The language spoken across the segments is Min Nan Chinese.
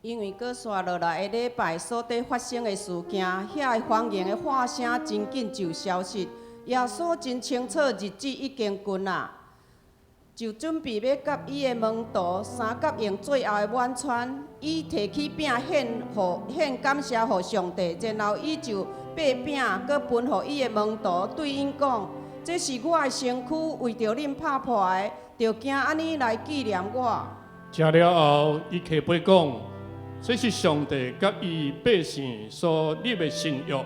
因為閣紲落來的禮拜所佇發生的事件，遐个謊言的話聲真緊就消失。耶穌真清楚日子已經近啦，就準備欲佮伊的門徒相佮用最後的晚餐。伊提起餅獻予獻感謝予上帝，然後伊就擘餅，閣分予伊的門徒，對𪜶講：這是我的身軀，為著恁拍破的，著行按呢來紀念我。食了後，伊提杯講：這是上帝佮伊百姓所立的新約，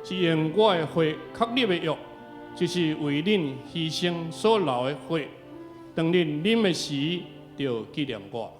是用我的血確立的約，就是為恁犧牲所流的血。當恁啉的時，著紀念我。